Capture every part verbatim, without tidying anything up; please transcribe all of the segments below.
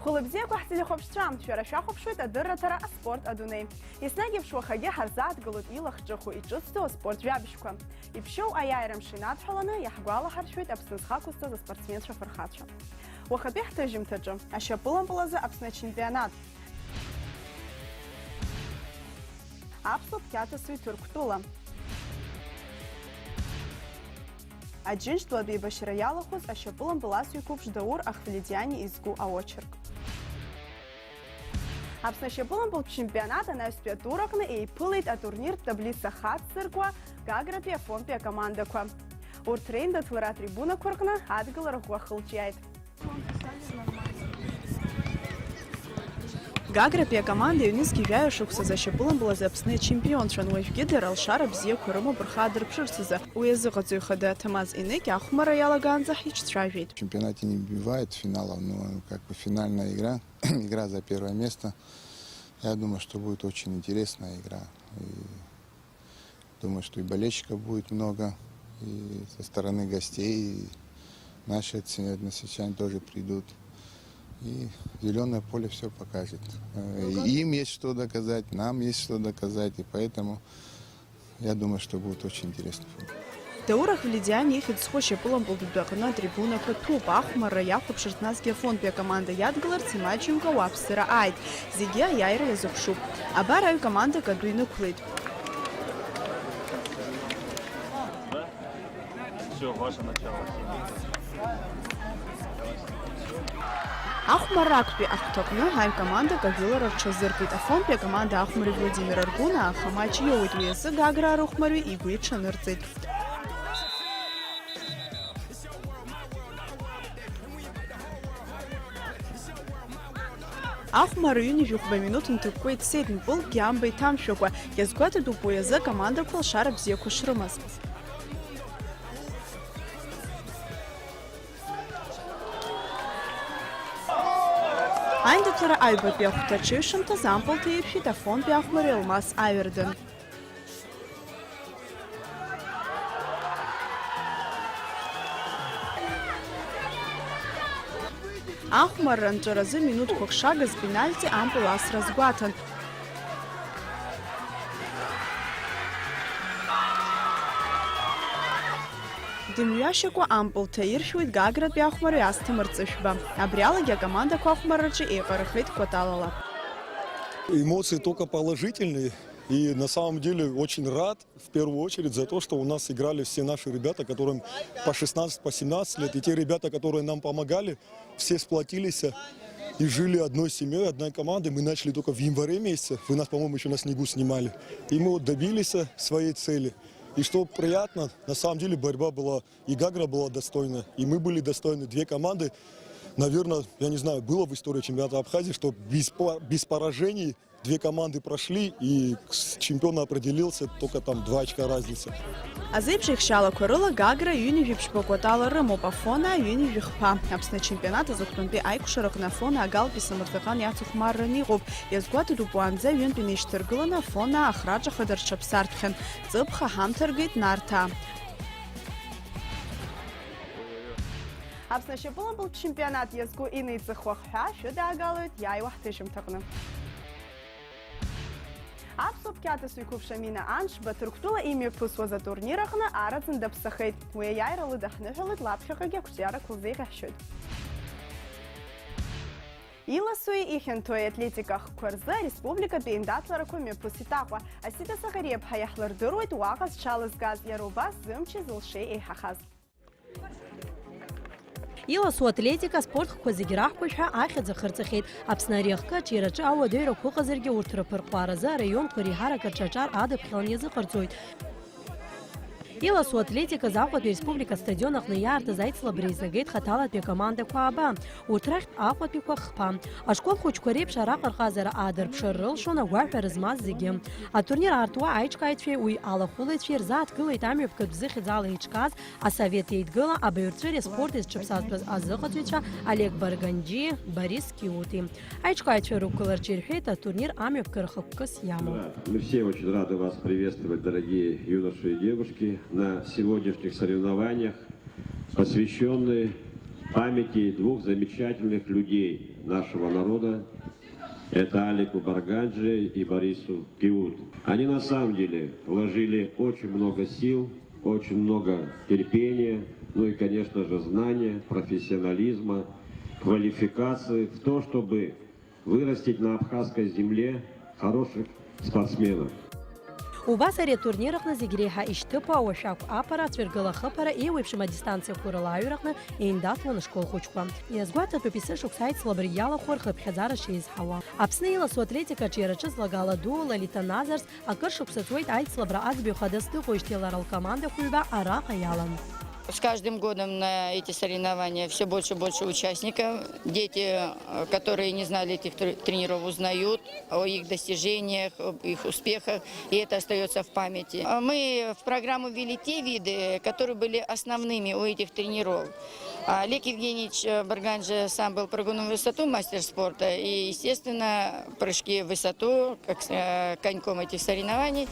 Хәылбзиақәа ҳтелехәаԥшцәа, шәара шәахәаԥшуеит адырраҭара «Аспорт адунеи». Еснагь еиԥш уахагьы ҳарзааҭгылоит илахҿыху, иҿыцӡоу аспорт жәабжьқәа. Иԥшьоу аиааира амш инадҳәаланы иаҳгәалаҳаршәоит Аԥсны зхы ақәызҵаз аспортсменцәа фырхацәа. Уахатәи ҳҭыжьымҭаҿы ашьапылампыл азы Аԥсны ачемпионат. Аԥсуа қьаҭасҩы Ҭырқәтәыла. Аџьынџьтәылатә еибашьра иалахәыз ашьапылампыласҩы қәыԥш Даур Ахвледиани изку аочерк. Аԥсны ашьапылампылтә чемпионат анаҩстәи атур аҟны еиԥылеит атурниртә таблица хацзыркуа Гагратәи Афонтәи акомандақәа. Урҭ реиндаҭлара атрибунақәа рҟны адгылара ӷәӷәа ахылҿиааит. Гагратәи акоманда ҩнызқьи жәаҩа шықәсазы ашьапылампыл азы Аԥсны ачемпионцәан, уажәгьы дара алшара бзиақәа рымоуп рхы аадырԥшырц азы. Уи азыҟаҵаҩ хада Ҭамаз Еныкь ахәмарра иалагаанӡа ҳиҿцәажәеит. В чемпионате не бывает финалов, но как бы финальная игра, игра за первое место. Я думаю, что будет очень интересная игра. И Думаю, что и болельщиков будет много, и со стороны гостей, и наши односельчане тоже придут. И зелёное поле всё покажет. Э, и им есть что доказать, нам есть что доказать, и поэтому я думаю, что будет очень интересный футбол. Даур Ахвледиани ихьӡ зху ашьапылампылтә дәаҟны атрибунақәа ҭәуп, ахәмарра иахәаԥшырц насгьы Афонтәи акоманда иадгыларц имаҷымкәа ауааԥсыра ааит. Зегьы аиааира иазыԥшуп. Абар аҩ командак адәы инықәлеит. Всё, ваше начало. Ахәмарра актәи ахәҭаҟны аҩ командак ажәылара рҽазыркит. Афонтәи акоманда ахәмари Владимир Аргәына аха амаҷ иоуеит, уи азы Гагра арыхәмарҩы игәы иҽанырҵеит. Ахәмарра ҩынҩажәи хәба минуҭ нҭакәкәа ицеит, мпылкгьы амба иҭамшәакәа. Иазгәаҭатәуп уи азы акомандақәа алшара бзиақәа шрымаз. Аиндаҭлара аҩбатәи ахәҭа аҽеиҩшамҭаз ампыл ҭаиршәит Афонтәи ахәмарра Елмас Аҩардан. Ахәмарра анҵәаразы минуҭқәак шагыз пенальти ампыл асра азгәаҭан. Дымҩашьакәа ампыл ҭаиршәуеит Гагратәи ахәмарҩы Асҭамыр Ҵышәба. Абри алагьы акомандақәа ахәмарраҿы еиҟарахеит кәаталала. Эмоции только положительные. И на самом деле очень рад, в первую очередь, за то, что у нас играли все наши ребята, которым по шестнадцать, по семнадцать лет, и те ребята, которые нам помогали, все сплотились и жили одной семьей, одной командой. Мы начали только в январе месяце, вы нас, по-моему, еще на снегу снимали. И мы вот добились своей цели. И что приятно, на самом деле борьба была, и Гагра была достойна, и мы были достойны. Две команды, наверное, я не знаю, было в истории чемпионата Абхазии, что без, по- без поражений две команды прошли, и с- чемпион определился только там два очка разница. Азеиԥш еихшьаалақәа рыла Гагра ҩынҩажәи ԥшьба кәатала рымоуп, Афона ҩынҩажәи хԥа. Аԥсны ачемпионат азакәтәантәи аиқәшараҟны Афона Агалтәи Самырзаҟан иацыхәмарраны иҟоуп. Иазгәаҭатәуп, уаанӡа ҩынтә инеишьҭаргыланы Афона ахраҿа хадара рҽаԥсарҭәхьан. Ҵыԥх аҳамҭаргеит Нарҭаа. Аԥсны ашьапылампылтә чемпионат иазку инеиҵыху ахҳәаа шәыдаагалоит иааиуа ҳҭыжьымҭаҟны. Аԥсуа қьаҭасҩы қәыԥш Амина Аншба Ҭырқәтәыла имҩаԥысуаз атурнир аҟны араӡын даԥсахеит. Уи аиааира лыдаҳныҳәалоит лаԥхьаҟагьы ақәҿиарақәа лзеиӷьаҳшьоит. Иласуи ихьанҭоуи атлетика ахкқәа рзы ареспубликатәи аиндаҭларақәа мҩаԥысит Аҟәа. Асида Саӷариаԥҳа иаҳлырдыруеит уаҟа зҽалызгаз, иара убас зымчи зылшеи еиҳахаз. Иласу атлетика аспорт хкқәа зегьы раҳкәажә ҳәа ахьӡ ахырҵахьеит. Аԥсны ари ахкы аҿиараҿы ауадаҩрақәа ыҟазаргьы, урҭ рыԥырҟәааразы араионқәа реиҳарак рҿаҿар адаԥхьалан иазыҟарҵоит. Иласу атлетиказ Аҟәатәи ареспублика астадион аҟны иаартыз аицлабра еизнагеит хаҭалатәи акомандақәа ааба, урҭ рахьтә Аҟәатәиқәа хԥа. Ашкол хәыҷқәа реиԥш араҟа рҟазара аадырԥшыр рылшон агәаҳәара змаз зегьы. Атурнир аартуа аиҿкааҩцәеи уи алахәылаҩцәеи рзааҭгылеит амҩаԥгатә зыхьӡала еиҿкааз Асовет Еидгыла абаҩрҵәыреи аспорти зҽыԥсазтәыз азыҟаҵаҩцәа Олег Барганџьиеи Борис Киути. Аиҿкааҩцәа рықәгыларц ирҳәеит атурнир амҩаԥгара хықәкыс иамоу. Мы все очень рады вас приветствовать, дорогие юноши и девушки, на сегодняшних соревнованиях, посвящённые памяти двух замечательных людей нашего народа. Это Алику Барганджи и Борису Киут. Они на самом деле вложили очень много сил, очень много терпения, ну и, конечно же, знания, профессионализма, квалификации в то, чтобы вырастить на абхазской земле хороших спортсменов. Убас ари атурнир аҟны зегь реиҳа ишьҭыԥо ауашәақә аԥара, ацәыргыла ахыԥара, еиуеиԥшым адистанциақәа рыла аҩраҟны еиндаҭлон ашкол хәыҷқәа. Иазгәаҭатәуп есышықәса аицлабра иалахәу рхыԥхьаӡара шеизҳауа. Аԥсны иласу атлетикаҿы иара ҿызлагала ду Лолита Назарс акыр шықәса ҵуеит аицлабра аӡбаҩ хадас дыҟоижьҭеи лара лкомандақәа ҩба араҟа иалан. С каждым годом на эти соревнования всё больше и больше участников. Дети, э, которые не знали этих тр-, тренеров, узнают о их достижениях, об их успехах, и это остаётся в памяти. А мы в программу ввели те виды, которые были основными у этих тренеров. А Олег Евгеньевич, э, Барганджи сам был прыгуном в высоту, мастер спорта, и, естественно, прыжки в высоту, как с-, э, коньком этих соревнований.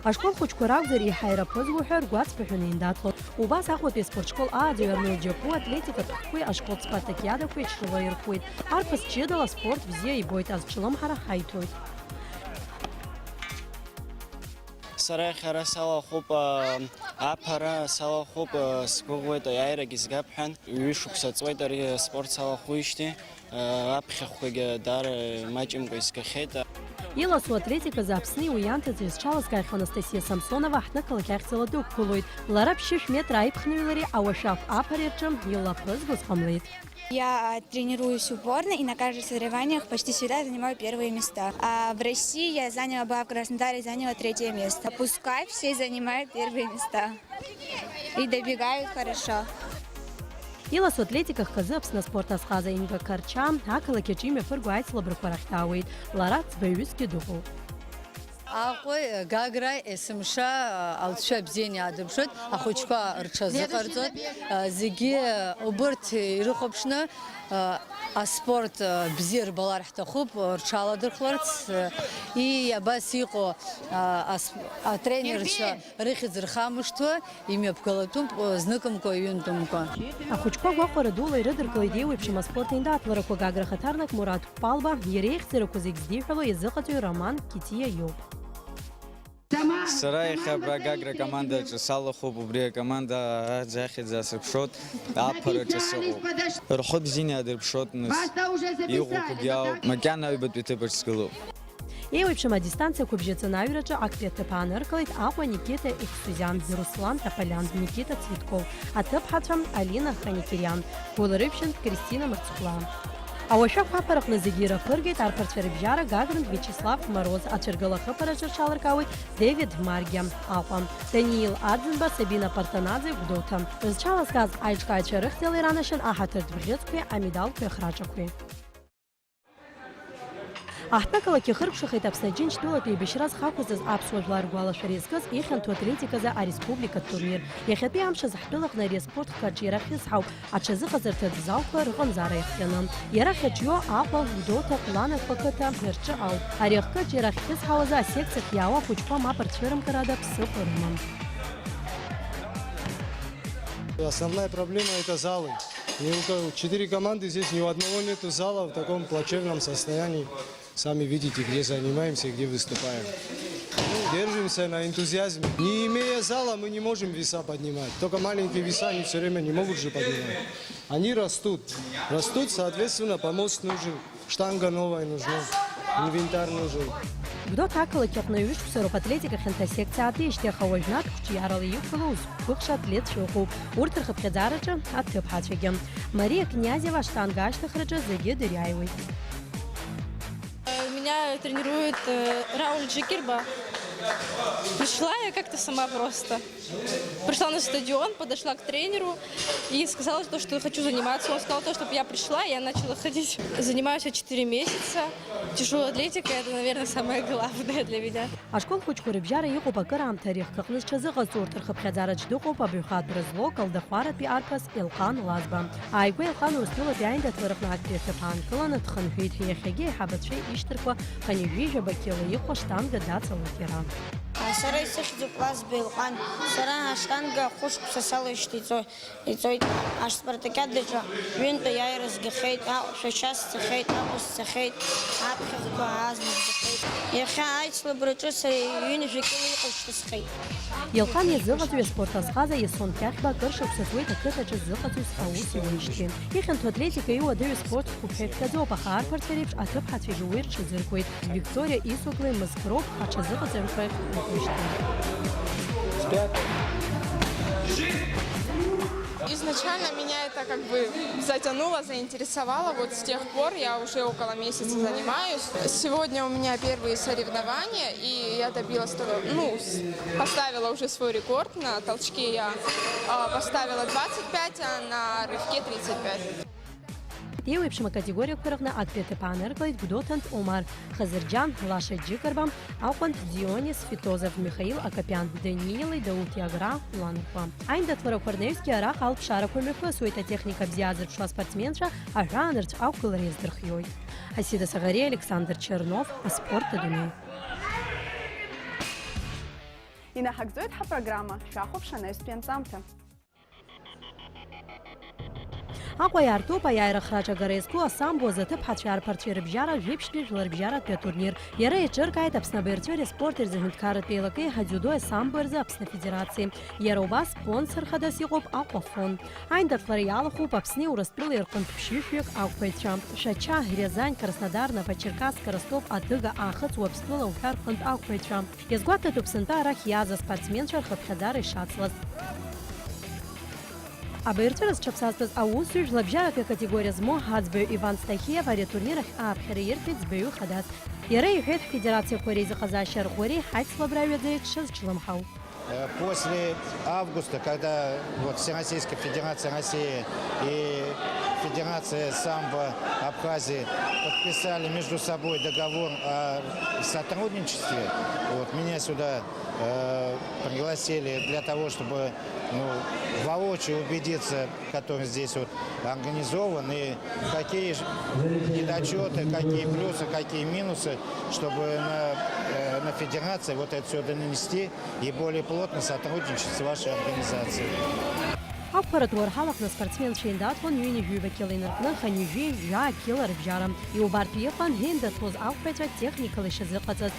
Ашкол хәыҷқәа ракәзар, еиҳа ираԥызго ҳәа ргәаҵԥыҳәаны еиндаҭлон. Убас Аҟәатәи аспортшкол ааӡаҩ Арнольд Џьапуа атлетикатә хкқәеи ашколтә спартакиадақәеи аҽрылаирхәуеит. Арԥыс ҷыдала аспорт бзиа ибоит, азҿлымҳара ҳаиҭоит. Сара иахьа ара салахәуп, а, аԥара салахәуп, а, сгәыӷуеит, аиааирагьы згап ҳәан. Ҩышықәса ҵуеит ари аспорт салахәуижьҭеи. Аԥхьахәқәагьы даара маҷымкәа изгахьеит. Иласу атлетиказы Аԥсни уи ианҭыҵи зҽалазкаахьоу Анастасиа Самсонова ҳҭнықалақь ахьӡала дықәгылоит. Лара ԥшьышә метра аиԥхныҩлареи ауашәаф аԥареи рҿы илаԥызгоз ҟамлеит. Я, а, тренируюсь упорно и на каждых соревнованиях почти всегда занимаю первые места. А в России я заняла, была в Краснодаре, заняла третье место. Пускай все занимают первые места. И добегают хорошо. Иласу атлетика хкы азы Аԥсны аспорт азҟаза Инга Карча ақалақь аҿы имҩаԥырго аицлабрақәа рахь даауеит. Лара ӡбаҩысгьы дыҟоуп. Аҟәеи Гаграи есымша алҵшәа бзианы иаадырԥшуеит, ахәыҷқәа рҽазыҟарҵоит. Зегьы убырҭ ирыхәаԥшны аспорт бзиа рбалар ҳҭахуп, рҽаладырхәларц. И абас иҟоу ас-, атренерцәа рыхьӡ рхамышҭуа, имҩаԥгалатәуп зныкымкәа, ҩынтәымкәа. Ахәыҷқәа гәахәара дула ирыдыркылеит еиуеиԥшым аспорт еиндаҭларақәа Гагра хаҭарнак Мураҭ Ԥалба, иара ихьӡарақәа зегь здиҳәало иазыҟаҵаҩ Роман Китиа иоуп. Сара иахьа абра Гагра командаҿы салахәуп, убри акоманда аӡахьӡ асырԥшуеит, аԥараҿы сыҟоуп. Рхәы бзианы иаадырԥшуеит, нас, иҟоугьы ауп, макьана аҩбатәи аҭыԥаҿ сгылоуп. Еиуеиԥшым адистанциақәа бжьаҵаны аҩраҿы актәи аҭыԥ ааныркылеит Аҟәа Никита Ехсузиан, Руслан Таполиан, Никита Цветков, аҭыԥҳацәа Алина Ханикириан, Гәылрыжәшьынтә Кристина Мырцхәлаа. Ауашәақә аԥараҟны зегьы ираԥыргеит арԥарцәа рыбжьара Гагрантә Виачеслав Мороз, ацәыргыла ахыԥараҿы рҽаларкаауеит Девид Маргиа, Аҟәа, Даниил Арӡынба, Сабина Партанаӡе, Гәдоуҭа. Зҽалазкааз аиҿкааҩцәа рыхьӡала иранашьан аҳаҭыртә бӷьыцқәеи амедалқәеи ахраҿақәеи. Аҳҭнықалақь иахыркәшахеит Аԥсны Аџьынџьтәылатә еибашьра зхақәиҭыз аԥсуа жәлар ргәалашәара иазкыз ихьанҭоу атлетиказы ареспубликатә турнир. Иахьатәи амш азы ҳтәылаҟны ари аспорт хкы аҿиара ахьызҳауп, аҽазыҟаҵарҭатә залқәа рҟынӡа ара иахҟьаны. Иара ахьаҿио Аҟәа, Гәдоуҭа, Ланақәа қыҭа рҿы ауп. Ари ахкы аҿиара ахьхьысҳауазы асекциахь иаауа ахәыҷқәа мап рцәырымкыр ада ԥсыхәа рымам. Основная проблема — это залы. И у ко-, четыре команды, здесь ни у одного нету зала в таком плачевном состоянии. Сами видите, где занимаемся и где выступаем. Ну, держимся на энтузиазме. Не имея зала, мы не можем веса поднимать. Только маленькие веса, они всё время не могут же поднимать. Они растут. Растут, соответственно, помост нужен. Штанга новая нужна, инвентарь нужен. Гәдоуҭа ақалақь аҟны ҩышықәса роуп атлетика хьанҭа асекциа аатижьҭеи, аха уажәнатә қәҿиарала иқәгылоу зқәыхша атлетцәа ыҟоуп. Урҭ рхыԥхьаӡараҿы аҭыԥҳацәагьы. Мария Князева аштанга ашьҭыхраҿы зегьы дыриааиуеит. Меня тренирует, э, Рауль Джикерба. Пришла я как-то сама просто. Пришла на стадион, подошла к тренеру и сказала то, что хочу заниматься. Он сказал то, чтобы я пришла, и я начала ходить. Занимаюсь я четыре месяца. Тяжелая атлетика, это, наверное, самое главное для меня. Ашкол хәыҷқәа рыбжьара иҟоуп акыраамҭа ари ахкы аҟны зҽазыҟаҵо, урҭ рхыԥхьаӡараҿ дыҟоуп абаҩхатәра злоу Калдахәаратәи арԥыс Елҟан Лазба. Ааигәа Елҟан Урыстәылатәи аиндаҭлара аҟны актәи аҭыԥ аанкыланы дхынҳәит, иахьагьы аиҳабацәа ишьҭырхуа хынҩажәижәаба кило иҟоу аштанга дацалоит иара. Сара исыхьӡуп Лазба Елҟан. Сара аштанга хәышықәса салоуижьҭеи иҵоит. Аспартакиадаҿы ҩынтә аиааира згахьеит, аҟәшәача сцахьеит, аҟәа сцахьеит, аԥхьаҟақәа азна сгахьеит. Иахьа аицлабраҿы сара ҩынҩажәа кило иҟоу шьҭысхит. Елҟан иазыҟаҵаҩ аспорт азҟаза Иасон Қьахьба акыр шықәса ҵуеит ақыҭаҿы зыҟаҵаҩыс аус иуеижьҭеи. Ихьанҭоу атлетика иуадаҩу спорт хәыԥҳәа иԥхьаӡоуп, аха арԥарцәа реиԥш аҭыԥҳацәагьы уи рҽазыркуеит. Викториа Исогли Мызкроуп аҽазыҟаҵаҩцәа рыхьӡқәа. Изначально меня это как бы затянуло, заинтересовало. Вот с тех пор я уже около месяца занимаюсь. Сегодня у меня первые соревнования, и я добилась того, ну, с- поставила уже свой рекорд на толчке. Я а, поставила двадцать пять, а на рывке тридцать пять. Еиуеиԥшым акатегориақәа рҟны актәи аҭыԥ ааныркылеит Гәдоуҭантә Омар, Хазырџьан, Лаша Џьыкарба, Аҟәантә Дионис, Фитозов Михаил Акопиан, Даниели Дауҭи Агра, Ланхәа. Аиндаҭларақәа рнаҩсгьы араҟа алԥшаарақәа мҩаԥысуеит, атехника бзиа азырԥшуа аспортсменцәа аҳәаанырцә ақәгылара иаздырхиоит. Асида Саӷариа, Александр Чернов, Аспорт адунеи. Инаҳагӡоит ҳапрограмма, шәахәаԥш анаҩстәи анҵамҭа. Аҟәа иаартуп аиааира храҿ агара иазку асамбо азы аҭыԥҳацәеи арԥарцәеи рыбжьара жәиԥшьтәи жәларбжьаратәи атурнир. Иара еиҿыркааит Аԥсны абаҩрҵәыреи аспорти рзы аҳәынҭқарратә еилакеи адиудои асамбо рзы Аԥсны Афедерациеи. Иара убас спонсор хадас иҟоуп Аҟәа афонд. Аиндаҭлара иалахәуп Аԥсни Урыстәылеи рҟынтә ԥшьышәҩык ақәԥаҩцәа. Шәача, Рязань, Краснодар, Новочеркасск, Ростов, Адыга, Аахыҵ, Уаԥстәыла уҳәа рҟынтә ақәԥаҩцәа. Иазгәаҭатәуп сынтәа арахь иааз аспортсменцәа рхыԥхьаӡара ишацлаз. Абаҩрҵәыра зҽаԥсазтәыз аусзуҩ жәлабжьаратәи акатегориа змоу аӡбаҩ Иван Стахиев ари атурнир ахь ааԥхьара ирҭеит ӡбаҩы хадас. Иара иҳәеит, ҳфедерациақәа реизыҟазаашьа арӷәӷәареи ҳаицлабра аҩаӡареи дшазҿлымҳау. Э, после августа, когда вот Всероссийская Федерация России и Федерация самбо Абхазии подписали между собой договор о сотрудничестве, вот, меня сюда э, пригласили для того, чтобы, ну, воочию убедиться, который здесь вот организован, и какие ж недочёты, какие плюсы, какие минусы, чтобы на, э, на федерации вот это всё донести и более плотно сотрудничать с вашей организацией. Ақәԥаратә уарҳал аҟны аспортсменцәа еиндаҭлон ҩынҩажәи жәаба кьыла инаркны, хынҩажәи жәаа кьыла рыбжьара. Иубартә иҟан еиндаҭлоз ақәԥаҩцәа техникала ишазыҟаҵаз.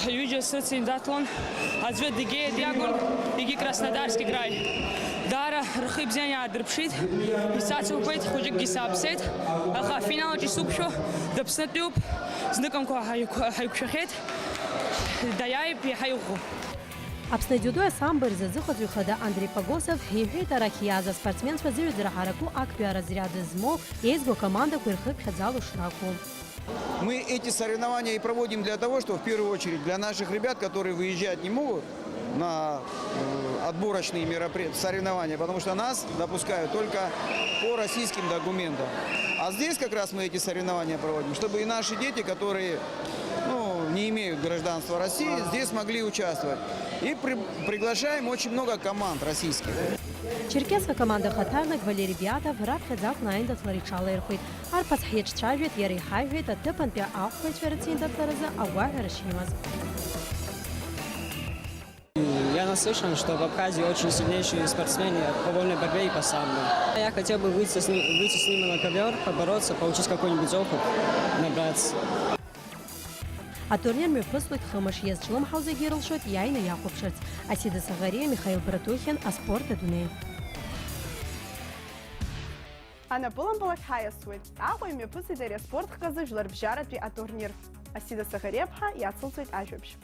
Ҩыџьа сыцеиндаҭлон, аӡәы Адыгеиатәи акәын, егьи Краснодарски край. Даара рхы ибзиан иаадырԥшит, исацылкуеит, хәыҷыкгьы сааԥсеит, аха афинал аҿы исықәшәо дыԥснытәиуп, зныкымкәа ҳаиқә-, ҳаиқәшәахьеит, даиааип, иаҳа иӷәӷәоуп. Аԥсны адиудои асамбои рзы азыҟаҵаҩ хада Андреи Погосов иҳәеит, арахь иааз аспортсменцәа зыҩаӡара ҳараку актәи аразряд змоу еизго акомандақәа ирхыԥхьаӡало шракәу. Мы эти соревнования и проводим для того, что в первую очередь для наших ребят, которые выезжать не могут на, э, отборочные меропри-, соревнования, потому что нас допускают только по российским документам. А здесь как раз мы эти соревнования проводим, чтобы и наши дети, которые, ну, не имеют гражданства России, здесь могли участвовать. И при-, приглашаем очень много команд российских. Черкесск акоманда ахаҭарнак Валери Биатов раԥхьаӡа акәны аиндаҭлара иҽалаирхәеит. Арԥыс ҳиаҿцәажәеит, иара иҳаиҳәеит, аҭыԥантәи аҟәԥаҩцәа рыцеиндаҭларазы агәаҳәара шимаз. Я наслышан, что в Абхазии очень сильнейшие спортсмены по вольной борьбе и по самбо. Я хотел бы выйти с ним, выйти с ними на ковёр, побороться, получить какой-нибудь опыт, набраться. Атурнир мҩаԥыслоит хымш, иазҿлымҳау зегьы ирылшоит иааины иахәаԥшырц. Асида Саӷариа, Михаил Братухин, Аспорт адунеи. Анапылампылак ҳаиасуеит. Аҟәа имҩаԥысит ари аспорт хкы азы жәларбжьаратәи атурнир. Асида Саӷариаԥҳа иацылҵоит ажәабжь.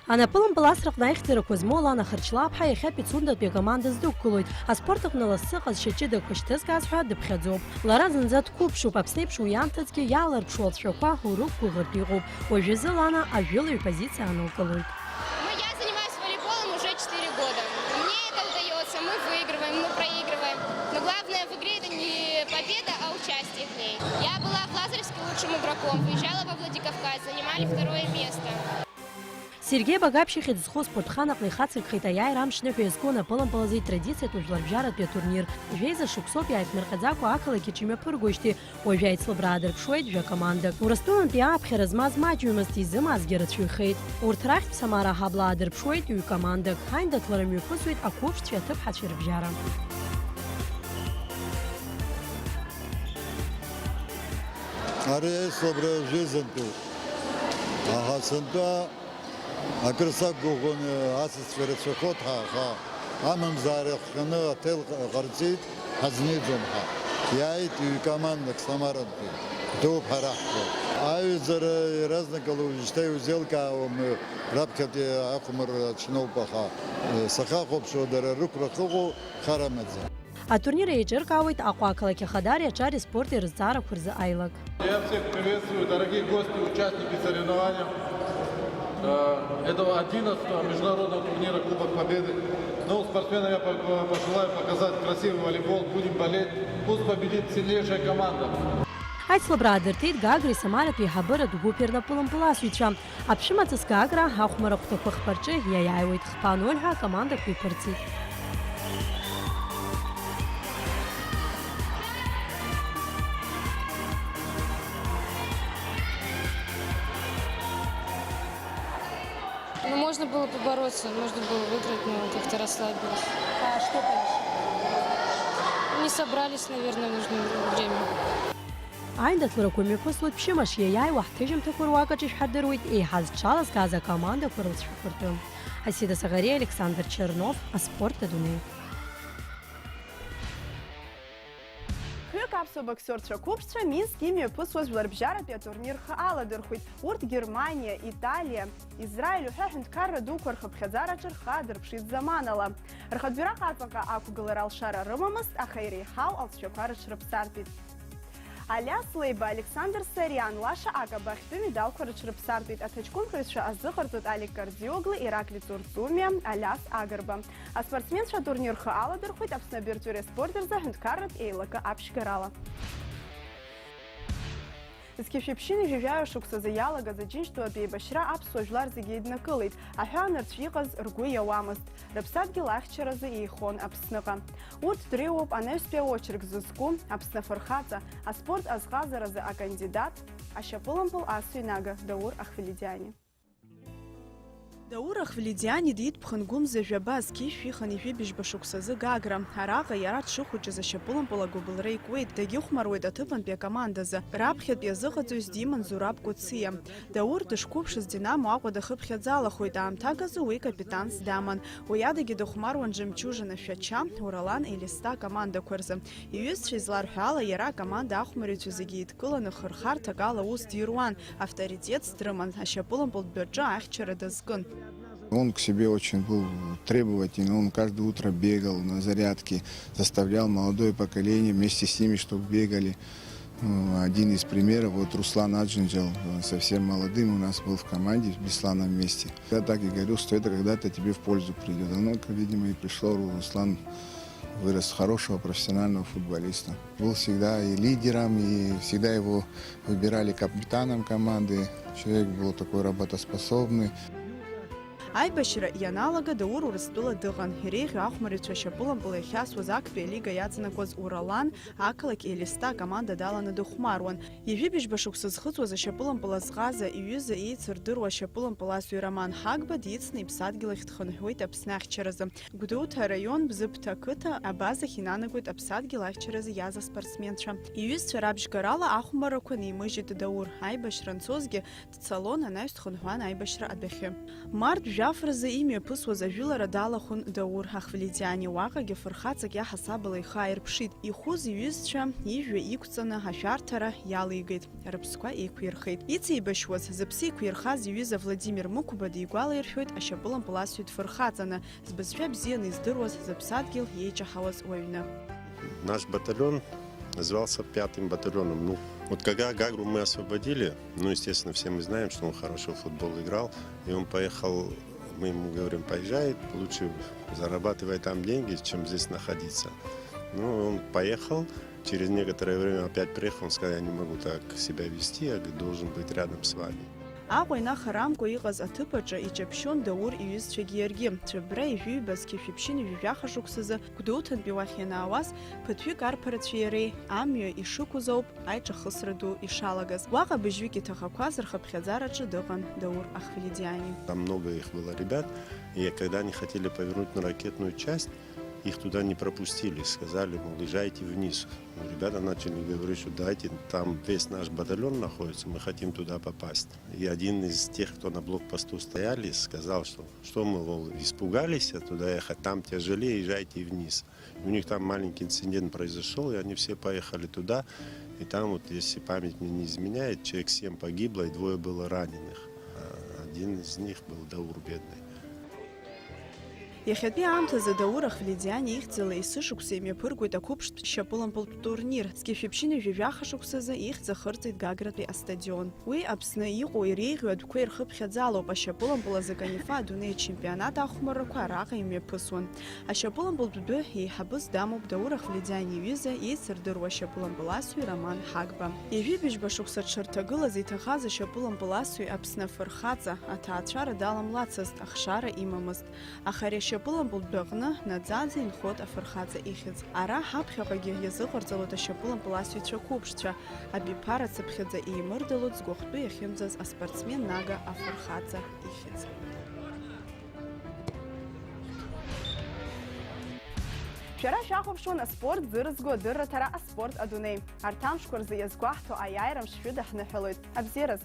Анапылампыл асраҟны аихьӡарақәа змоу Лана Хырчлаԥҳа иахьа Пицундатәи акоманда здықәгылоит. Аспорт аҟны лассы ҟазшьа ҷыдақәа шьҭызхаазшәа дыԥхьаӡоуп. Лара зынӡа дқәыԥшуп, Аԥсны еиԥш уи анҭыҵгьы иаларԥшуа алҵшәақәа урықәгәыӷыртә иҟоуп. Уажәазы Лана ажәылаҩ позициа аанылкылоит. Ну, я занимаюсь волейболом уже четыре года. Мне это удаётся, мы выигрываем, мы проигрываем. Но главное в игре — это не победа, а участие в ней. Я была в Лазаревске лучшим игроком, выезжала во Владикавказ, занимали второе место. Сергеи Багаԥшь ихьӡ зху аспортхан аҟны ихацыркхеит аиааира амш ныҳәа иазку анапылампыл азы итрадициатәу жәларбжьаратәи атурнир. Жәеиза шықәсоуп иааиԥмырҟьаӡакәа ақалақь аҿы имҩаԥыргоижьҭеи, уажәы аицлабра аадырԥшуеит жәа-командак. Урыстәылантәи ааԥхьара змаз маҷҩымызт, изымазгьы рацәаҩхеит. Урҭ рахьтә Самара аҳабла аадырԥшуеит ҩ-командак. Аиндаҭлара мҩаԥысуеит ақәыԥшцәеи аҭыԥҳацәеи рыбжьара. Ари аицлабра жәеизантәуп. Аха сынтәа акыр сақәгәыӷуан, асасцәа рацәахоит ҳәа, аха амамзаара иахҟьаны аҭел ҟ-, ҟарҵеит, ҳазнеиӡом ҳәа. Иааит ҩ-командак Самарантәи, дууп ҳәа раҳҳәо. Аҩаӡара иаразнакала уажәшьҭа иузеилкаауам, раԥхьатәи ахәмарра аҽноуп, аха, сахьахәаԥшуа, дара рықәра ахьыҟоу хар амаӡам. Атурнир еиҿыркаауеит Аҟәа ақалақь ахадареи аҿареи спорти рызҵаарақәа рзы аилак. Я всех приветствую, дорогие гости, участники соревнований. Э, этого одиннадцатого международного турнира Кубок Победы. Ну, спортсменам я по-, пожелаю показать красивый волейбол, будем болеть. Пусть победит сильнейшая команда. Аицлабра аадыртит Гагреи Самаратәи еиҳабыратә гәыԥи рнапылампыласҩцәа. Аԥшәымаҵыс Гагра ахәмарахәҭақәа хԥа рҿы иаиааиуеит, хԥа ноль ҳәа акомандақәа иԥырҵит. Ну, можно было побороться, можно было выиграть, но как-то расслабились. А что помешало? Не собрались, наверное, в нужное время. Аиндаҭларақәа мҩаԥыслоит ԥшьымш, иаиааиуа ҳҭыжьымҭақәа руак аҿы ишәҳардыруеит еиҳа зҽалазкааз акомандақәа рылҵшәақәа ртәы. Асида Саӷариа, Александр Чернов, Аспорт адунеи. Хҩык аԥсуа боксиорцәа қәыԥшцәа Минск имҩаԥысуаз жәларбжьаратәи атурнир рхы аладырхәит. Урҭ Германиа, Италиа, Израиль уҳәа аҳәынҭқарра дуқәа рхыԥхьаӡараҿы рхы аадырԥшит заманала. Рхатә бираҟ аҵаҟа ақәгылара алшара рымамызт, аха иреиҳау алҵшәақәа рыҽрыԥсартәит. Алиас Леиба, Александр Сариан, Лаша Акаба ахьтәы медалқәа рыҽрыԥсартәит, аҭаҷкәымҟьаҩцәа азыҟарҵоит Алик Кардиоглы, Ираклий Ҵурҵумиа, Алиас Агрба. Аспортсменцәа атурнир рхы аладырхәит Аԥсны абиржәтәи аспорт рзы аҳәынҭқарратә еилакы аԥшьгарала. Зқьи жәшәи ԥшьынҩажәи жәаҩа шықәсазы иалагаз Аџьынџьтәылатә еибашьра аԥсуа жәлар зегьы еиднакылеит, аҳәаанырцә иҟаз ргәы иауамызт, рыԥсадгьыл ахьчаразы еихон Аԥсныҟа. Урҭ дреиуоуп анаҩстәи аочерк зызку, Аԥсны афырхаҵа, аспорт азҟазаразы акандидат, ашьапылампыл асыҩнага Даур Ахвледиани. Даур Ахвледиани диит ԥхынгәымза жәаба зқьи жәшәи хынҩажәи быжьба шықәсазы Гагра. Араҟа иара дшыхәыҷыз ашьапылампыл агәыбылра икуеит, дагьыхәмаруеит аҭыԥантәи акомандазы. Раԥхьатәи азыҟаҵаҩыс диман Зураб Кәыциа. Даур дышқәыԥшыз Динамо Аҟәа дахыԥхьаӡалахоит, аамҭак азы уи капитанс даман. Уи адагьы дыхәмаруан Жемчужина Шәача, Уралан Елисҭа акомандақәа рзы. Иҩызцәа изларҳәо ала, иара акоманда ахәмарыҩцәа зегьы еидкыланы хырхарҭак ала аус дируан, авторитетс дрыман, ашьапылампылтә дәаҿы ахьчара дазкын. Он к себе очень был требовательный, он каждое утро бегал на зарядке, заставлял молодое поколение вместе с ними, чтобы бегали. Ну, один из примеров, вот Руслан Аджинджал, э, совсем молодым у нас был в команде, с Бесланом вместе. Я так и говорил, что это когда-то тебе в пользу придёт. Оно, видимо, и пришло. Руслан вырос в хорошего профессионального футболиста. Был всегда и лидером, и всегда его выбирали капитаном команды. Человек был такой работоспособный. Аибашьра ианалага, Даур Урыстәыла дыҟан. Иреиӷьу ахәмарыҩцәа ашьапылампыл иахьасуаз актәи алига иаҵанакуаз Уралан ақалақь Елисҭа акоманда даланы дыхәмаруан. Ҩажәи быжьба шықәса зхыҵуаз ашьапылампыл азҟаза, иҩыза еицырдыруа ашьапылампыласҩы Роман Ҳагба дицны иԥсадгьыл ахь дхынҳәуеит Аԥсны ахьчаразы. Гәдоуҭа араион Бзыԥҭа ақыҭа абазахь инанагоит аԥсадгьыл ахьчаразы иааз аспортсменцәа. Иҩызцәа рабжьгарала ахәмаррақәа нимыжьит Даур. Аибашьра анцозгьы дцалон, анаҩс дхынҳәуан аибашьра адәахьы. Март Афразы имҩаԥысуаз ажәылара далахәын Даур Ахвледиани, уаҟагьы фырхаҵак иаҳасабала ихы ааирԥшит. Ихәыз иҩызцәа ижәҩа иқәҵаны ашәарҭара иалигеит, рыԥсқәа еиқәирхеит. Ицеибашьуаз, зыԥсы еиқәирхаз иҩыза Владимир Мықәба дигәалаиршәоит ашьапылампыл асҩы дфырхаҵаны, збызшәа бзианы издыруаз, зыԥсадгьыл иеиҿаҳауаз уаҩны. Наш батальон назывался пятым батальоном. Ну, вот когда Гагру мы освободили, ну, естественно, все мы знаем, что он хорошо в футбол играл, и он поехал, мы ему говорим: «Поезжай, лучше зарабатывай там деньги, чем здесь находиться». Ну, он поехал, через некоторое время опять приехал, он сказал: «Я не могу так себя вести, я, говорит, должен быть рядом с вами». Аҟәа инахарамкәа иҟаз аҭыԥ аҿы иҷаԥшьон Даур иҩызцәагьы иаргьы. Цәыббра ижәыҩбаз зқьи жәшәи ԥшьынҩажәи жәаха шықәсазы Гәдоуҭантәи уахь ианаауаз, ԥыҭҩык арԥарацәеи иареи амҩа ишықәыз ауп аиҿахысра ду ишалагаз. Уаҟа быжьҩык иҭахақәаз рхыԥхьаӡараҿы дыҟан Даур Ахвледиани. Там много их было ребят, и когда они хотели повернуть на ракетную часть, их туда не пропустили, сказали, мол, езжайте вниз. Но ребята начали говорить, что давайте, там весь наш батальон находится, мы хотим туда попасть. И один из тех, кто на блокпосту стояли, сказал, что, что мы, мол, испугались туда ехать, там тяжелее, езжайте вниз. У них там маленький инцидент произошел, и они все поехали туда. И там вот, если память мне не изменяет, человек семь погибло и двое было раненых. А один из них был Даур бедный. Иахьатәи аамҭазы Даур Ахвледиани ихьӡала есышықәса имҩаԥыргоит ақәыԥштә шьапылампылтә турнир. Зқьи жәшәи ԥшьынҩажәи жәаха шықәсазы ихьӡ ахырҵеит Гагратәи астадион. Уи Аԥсны иҟоу иреиӷьу адәқәа ирхыԥхьаӡалоуп, ашьапылампыл азы Канифа адунеи ачемпионат ахәмаррақәа араҟа имҩаԥысуан. Ашьапылампылтә дәы еиҳабыс дамоуп Даур Ахвледиани иҩыза еицырдыруа ашьапылампыл асҩы Роман Ҳагба. Ҩажәи быжьба шықәса дшырҭагылаз иҭахаз ашьапылампыл асҩы Аԥсны афырхаҵа, аҭаацәара даламлацызт, ахшара имамызт. Аха ари ашьапылампылтә дәы аҟны наӡаӡа инхоит афырхаҵа ихьӡ. Ара ҳаԥхьаҟагьы иазыҟарҵалоит ашьапылампыл асҩцәа қәыԥшцәа, абиԥара цыԥхьаӡа еимырдалоит згәахәтәы иахьымӡаз аспортсмен Нага афырхаҵа ихьӡ. Шәара шәахәаԥшуан аспорт ӡырызго адырраҭара «Аспорт адунеи». Арҭ амшқәа рзы иазгәаҳҭо аиааира мшы шәыдаҳныҳәалоит. Абзиараз!